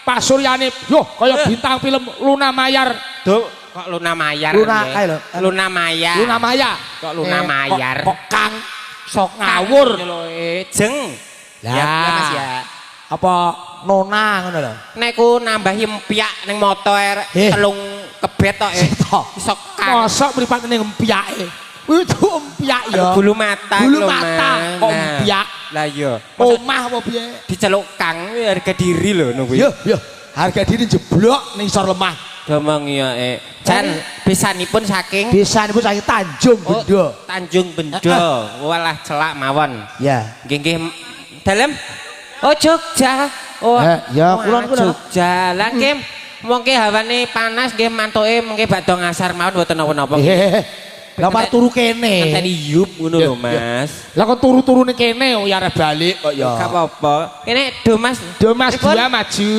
Pasuryane yo kaya bintang film Luna Mayar. Duh, kok Luna Mayar. Luna, nggih? kae lho. Luna Maya. Luna Maya. Kok Luna Mayar. Kok Kang sok ngawur. Nyeluke jeng. Lah. Ya, ya Mas ya. Apa nona ngono lho. Nek ku nambahi empyak ning moto erek telung kebet tok eh. Sitok. Iso Kang. Mosok mripate ning empyake. Itu empyak ya. Bulu mata Bulu lho, mata Mas. kok Nah. empyak. Lah iya. Mosok Omah apa piye? diceluk Kang kuwi harga diri lho ngono kuwi. Yo yo, harga diri jeblok ning isor lemah. Domong iya eh. Jan besanipun saking Besanipun saking Tanjung Oh, Bendo. Tanjung Bendo. Walah celak mawon. Ya. Nggih nggih dalem. Oh Jogja. Oh. Ya, wah, kulon-kulon. Jogja. Lah nggih mongke hawane panas nggih mantuke mengke bakdo ngasar mawon mboten napa-napa. Lah par turu kene. Ngenteni yup ngono lho Mas. Lah kok turu-turune kene oh ya arep balik kok ya. Gak apa-apa. Kene do Mas. Do Mas Pripun? dua maju.